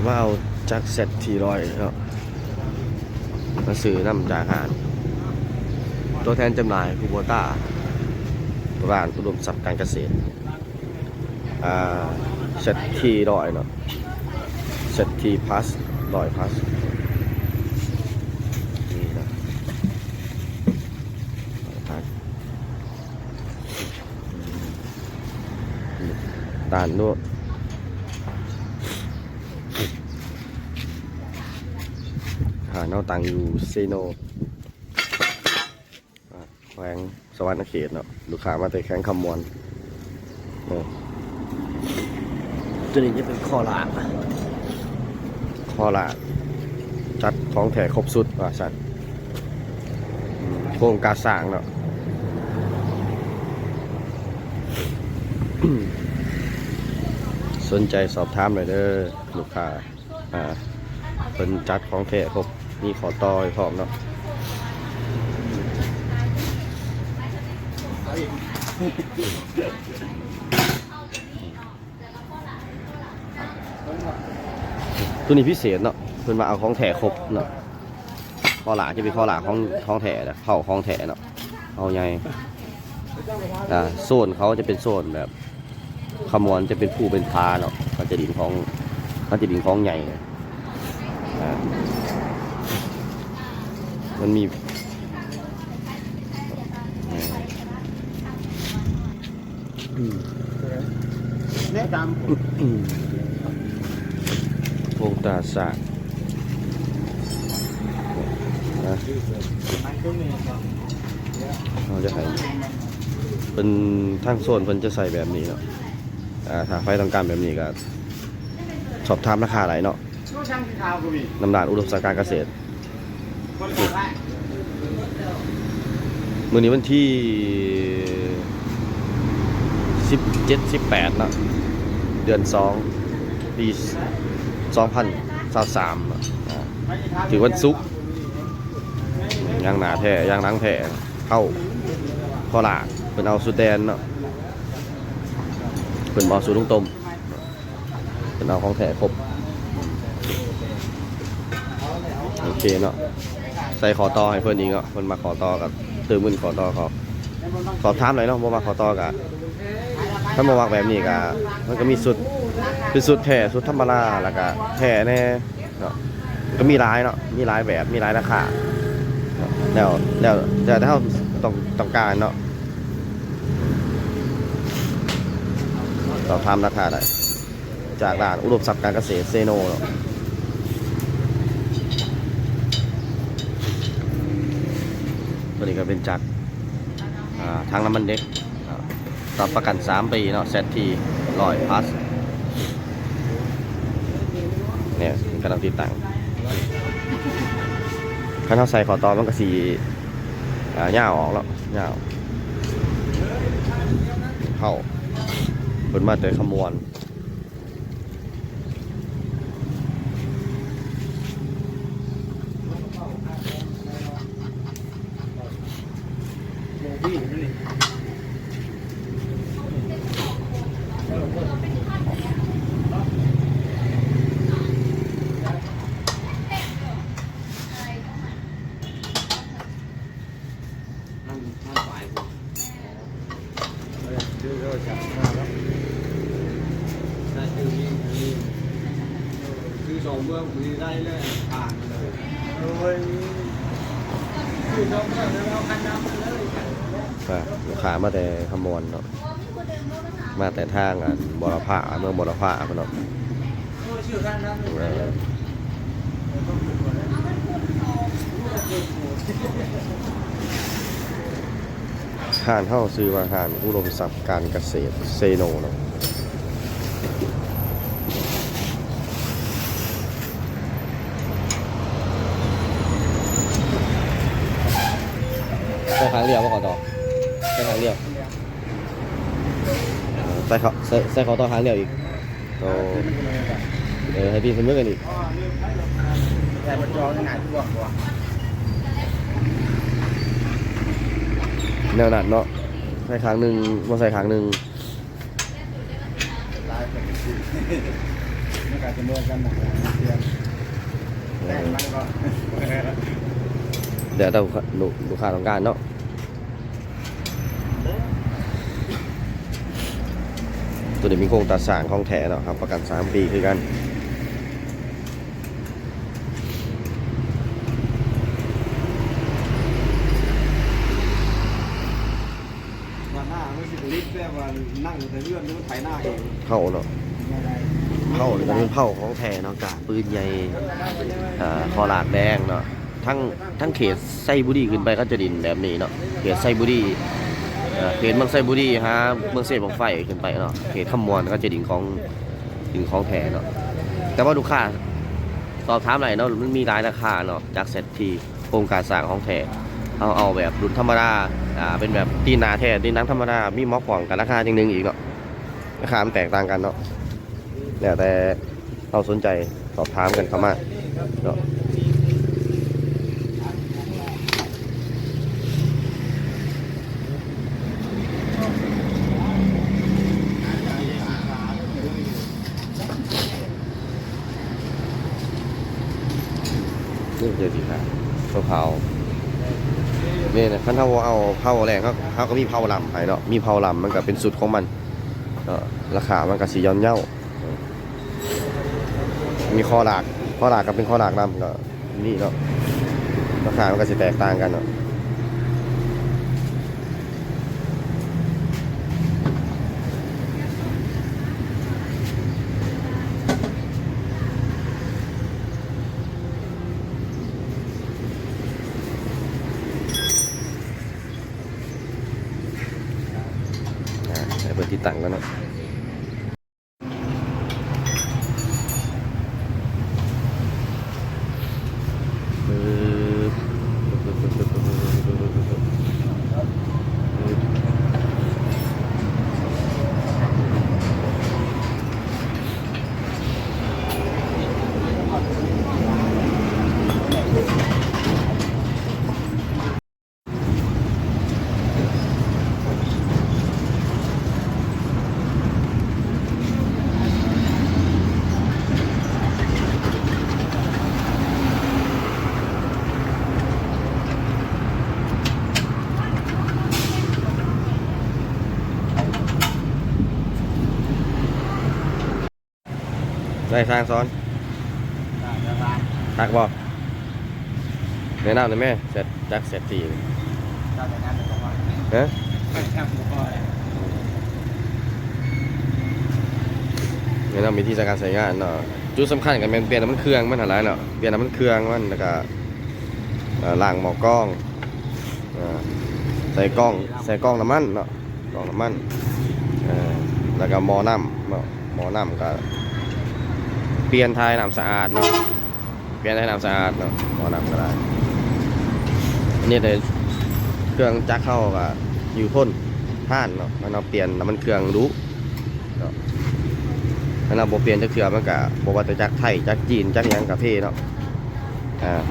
ມາເອົາຈັກ ແຊັດທີຮ້ອຍ ເນາະ ມາຊື້ນຳຈາກຮ້ານ ຕົວແທນຈຳໜ່າຍ Kubota ຮ້ານອຸດົມຊັບການກະເສດ ອ່າ ແຊັດທີຮ້ອຍ ເນາະ ແຊັດທີ plus ຮ້ອຍ plus ນີ້ເນາະ plus ຕານໂລດ ຮ້ານເຮົາຕັ້ງຢູ່ເຊໂນ ອ່າ ແຂວງສະຫວັນນະເຂດເນາະ ລູກຄ້າມາແຕ່ແຂວງຄຳມ່ວນ ເອີ ຕົວນີ້ຈະເປັນຄໍລາ ຄໍລາ ຈັດຂອງແທ້ຄົບຊຸດວ່າຊັ້ນ ອືມ ໂຄງກາຊ້າງເນາະ ສົນໃຈສອບຖາມໄດ້ເດີລູກຄ້າ. ອ່າ ເພິ່ນຈັດຂອງແທ້ຄົບ ມີຂໍ້ຕໍ່ໃຫ້ພ້ອມເນາະ ຕົວນີ້ພິເສດເນາະ ເພິ່ນວ່າເອົາຂອງແທ້ຄົບເນາະ ຄໍລາຈະເປັນຄໍລາຂອງ ຂອງແທ້ ເພົາຂອງແທ້ເນາະ ເພົາໃຫຍ່ ອ່າ ໂຊນເຂົາຈະເປັນໂຊນແບບ ຄຳມ່ວນຈະເປັນພູເປັນຜາເນາະ ມັນຈະດິນຂອງ ມັນຈະດິນຂອງໃຫຍ່ ອ່າ ມັນມີ ອືມ ແນະດຳ ອືມ ໂຄງກາຊ້າງ ນະ ເຮົາຈະໃຫ້ ເພິ່ນ ທາງໂຊນເພິ່ນຈະໃສ່ແບບນີ້ເນາະ ອ່າ ຖ້າໃຜຕ້ອງການແບບນີ້ກໍສອບຖາມລາຄາໄດ້ເນາະ ນຳຮ້ານອຸດົມສັບການກະເສດ ມື້ນີ້ວັນທີສິບເຈັດ ສິບແປດເນາະ ເດືອນສອງ ປີສອງພັນຊາວສາມເນາະ ອ່າ ຖືກວັນສຸກ ຍາງໜ້າແທ້ ຍາງຫຼັງແທ້ ເຂົ້າ ຄໍລາ ເພິ່ນເອົາຊຸດແດນເນາະ ເພິ່ນບໍ່ເອົາຊຸດລຸງຕົມ ເພິ່ນເອົາຂອງແທ້ຄົບ ໂອເຄເນາະ ໃສ່ຂໍ້ຕໍ່ໃຫ້ເພິ່ນອີກເນາະ ເພິ່ນມັກຂໍ້ຕໍ່ກໍຕື່ມເງິນຂໍ້ຕໍ່ເຂົາ ສອບຖາມໄດ້ເນາະ ບໍ່ມັກຂໍ້ຕໍ່ກໍ ຄັນບໍ່ມັກແບບນີ້ກໍ ມັນກໍມີຊຸດ ເປັນຊຸດແທ້ ຊຸດທຳມະດາ ແລ້ວກໍແທ້ແດ່ ເນາະ ກໍມີຫຼາຍເນາະ ມີຫຼາຍແບບ ມີຫຼາຍລາຄາເນາະ ແລ້ວ ແລ້ວ ແລ້ວແຕ່ເຮົາຕ້ອງ ຕ້ອງການເນາະ ສອບຖາມລາຄາໄດ້ ຈາກຮ້ານອຸດົມຊັບການກະເສດເຊໂນເນາະ ຕົວນີ້ກໍເປັນຈັກ ອ່າ ຖັງນ້ຳມັນເດັກ ອ່າ ຮັບປະກັນສາມປີເນາະ ແຊັດທີຮ້ອຍພລັສ ນີ້ກຳລັງຕິດຕັ້ງ ຄັນເຮົາໃສ່ຂໍ້ຕໍ່ມັນກໍຊິ ອ່າ ຍາວອອກເນາະ ຍາວ ເຂົ້າ ເພິ່ນມາແຕ່ຄຳມ່ວນ. ອ່າ ລູກຄ້າມາແຕ່ຄຳມ່ວນເນາະ ມາແຕ່ທາງ ອັນ ບົວລະພາ ເມືອງບົວລະພາພຸ້ນເນາະ. ຮ້ານເຮົາຊື່ວ່າຮ້ານອຸດົມຊັບການກະເສດເຊໂນເນາະ ໃສ່ຂ້າງດຽວບໍ່ ຂໍຕໍ່ ໃສ່ຂ້າງດຽວ ໃສ່ເຂົ້າ ໃສ່ ໃສ່ເຂົ້າຕໍ່ຂ້າງດຽວອີກ ໂຕ ເອີ ໃຫ້ປີນສະເໝີກັນອີກ ແນວນັ້ນເນາະ ໃສ່ຂ້າງໜຶ່ງ ບໍ່ໃສ່ຂ້າງໜຶ່ງ. ມັນກໍຈະເໝືອນກັນນະ ເອີ ແຕ່ງມັນກໍ ແລ້ວແຕ່ລູກ ລູກຄ້າຕ້ອງການເນາະ. ໂຕນີ້ມີໂຄງຕາສ້າງຂອງແທ້ເນາະ ຮັບປະກັນສາມປີຄືກັນ. ວ່າໜ້າມັນຊິບໍ່ລິດ ແບບວ່ານັ່ງຢູ່ແຕ່ເຮືອນ ຫຼືມັນໄຖນາເອງ ເຜົາເນາະ ແນວໃດ ເຜົານີ້ກໍແມ່ນເຜົາຂອງແທ້ເນາະ ກ້າປືນໃຫຍ່ ເອີ ຄໍຫຼາກແດງເນາະ ທັງ ທັງເຂດໄຊບູລີຂຶ້ນໄປເຂົາຈະດິນແບບນີ້ເນາະ ເຂດໄຊບູລີ ເອີ ເຂດເມືອງໄຊບູລີຫາເມືອງເຊບັ້ງໄຟຂຶ້ນໄປເນາະ ເຂດຄຳມ່ວນເຂົາຈະດິນຂອງ ດິນຂອງແທ້ເນາະ ແຕ່ວ່າລູກຄ້າສອບຖາມໄດ້ເນາະ ມັນມີຫຼາຍລາຄາເນາະ ຈາກເສດຖີ ໂຄງການສ້າງຂອງແທ້ ເຮົາເອົາແບບລຸ້ນທຳມະດາ ອ່າ ເປັນແບບຕີນໜ້າແທ້ ຕີນຫຼັງທຳມະດາ ມີໝໍກພ້ອມກັນລາຄາຢ່າງໜຶ່ງອີກເນາະ ລາຄາມັນແຕກຕ່າງກັນເນາະ ແລ້ວແຕ່ເຮົາສົນໃຈສອບຖາມກັນເຂົ້າມາເນາະ. ນີ້ເຈົ້າສີຂາວ ເຜົາ ນີ້ນະ ຄັນເຮົາບໍ່ເອົາເຜົາແລງ ເຮົາ ເຮົາກໍມີເຜົາລຳໃຫ້ເນາະ ມີເຜົາລຳມັນກໍເປັນຊຸດຂອງມັນເນາະ ລາຄາມັນກໍຊິຢ່ອນເຍົາ ມີຄໍຫຼາກ ຄໍຫຼາກກໍເປັນຄໍຫຼາກລຳ ກໍນີ້ເນາະ ລາຄາມັນກໍຊິແຕກຕ່າງກັນເນາະ. ອ່າ ໃຫ້ເພິ່ນຕິດຕັ້ງກ່ອນເນາະ. ໄດ້ ຊ່າງສອນ ຄັກບໍ່? ແນະນຳໄດ້ແມ ແຊັດ ຈັກ ແຊັດສີ່ ເຈົ້າໃຊ້ງານໄປບໍ່ພໍ ຮະ ໃຊ້ງານບໍ່ພໍ ແນະນຳວິທີການໃຊ້ງານເນາະ ຈຸດສຳຄັນກໍແມ່ນປ່ຽນນ້ຳມັນເຄື່ອງມັນຫັ້ນແຫຼະເນາະ ປ່ຽນນ້ຳມັນເຄື່ອງມັນ ແລ້ວກໍ ເອີ ລ້າງໝໍ້ກອງ ເອີ ໃສ່ກອງ ໃສ່ກອງນ້ຳມັນເນາະ ກອງນ້ຳມັນ ເອີ ແລ້ວກໍໝໍ້ນ້ຳເນາະ ໝໍ້ນ້ຳກໍປ່ຽນຖ່າຍນ້ຳສະອາດເນາະ ປ່ຽນຖ່າຍນ້ຳສະອາດເນາະ ໝໍ້ນ້ຳກໍໄດ້ ອັນນີ້ເລີຍ ເຄື່ອງຈັກເຮົາກໍຢູ່ທົນທານເນາະ ຄັນເຮົາປ່ຽນນ້ຳມັນເຄື່ອງດຸ ເນາະ ຄັນເຮົາບໍ່ປ່ຽນຈັກເທື່ອ ມັນກະບໍ່ວ່າແຕ່ຈັກໄທ ຈັກຈີນ ຈັກຫຍັງກະເພເນາະ ອ່າ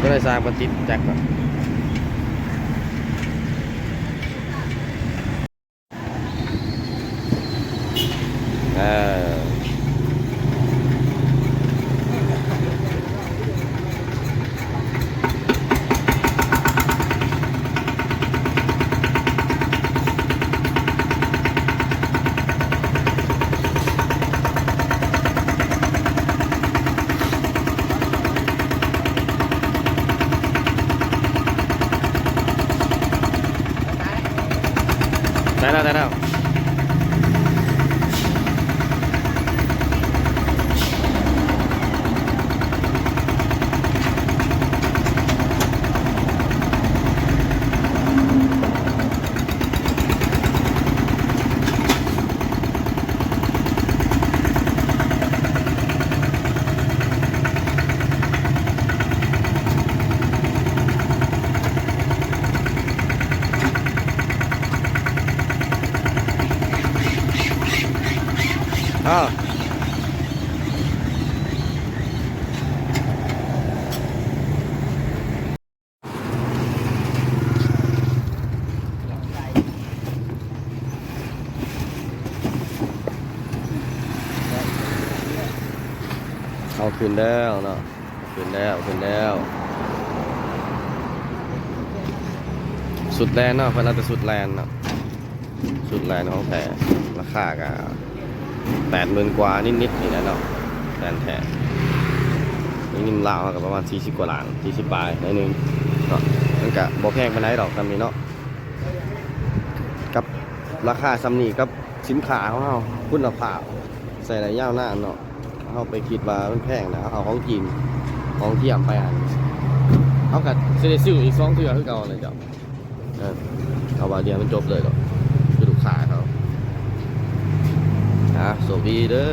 ກໍໄດ້ສ້າງມາຕິດຈັກເນາະ. ເອີ. ໄດ້ແລ້ວ ໄດ້ແລ້ວ. ອ້າວ. ເອົາ ຂຶ້ນແລ້ວເນາະ ຂຶ້ນແລ້ວ ຂຶ້ນແລ້ວ. ຊຸດແລນເນາະ ເພິ່ນເອົາແຕ່ຊຸດແລນເນາະ ຊຸດແລນຂອງແທ້ ລາຄາກະແປດໝື່ນກວ່ານິດໆນີ້ແຫຼະເນາະ ແລນແທ້. ໃນເງິນລາວເຮົາກະປະມານສີ່ສິບກວ່າລ້ານ ສີ່ສິບປາຍໜ້ອຍໜຶ່ງເນາະ. ມັນກະບໍ່ແພງປານໃດດອກສ່ຳນີ້ເນາະ ກັບລາຄາສ່ຳນີ້ ກັບສິນຄ້າຂອງເຮົາ ຄຸນນະພາບ ໃຊ້ໄດ້ຍາວນານເນາະ. ເຮົາໄປຄິດວ່າມັນແພງນະ ເຮົາເອົາຂອງຈີນ ຂອງທຽມໄປຫັ້ນ ເຮົາກະຊິໄດ້ຊື້ອີກສອງເທື່ອຄືເກົ່ານະເຈົ້າ. ເອີ ເອົາບາດດຽວມັນຈົບເລີຍດອກ ຄືລູກຄ້າເຂົາ. ອ່າ ໂຊກດີເດີ.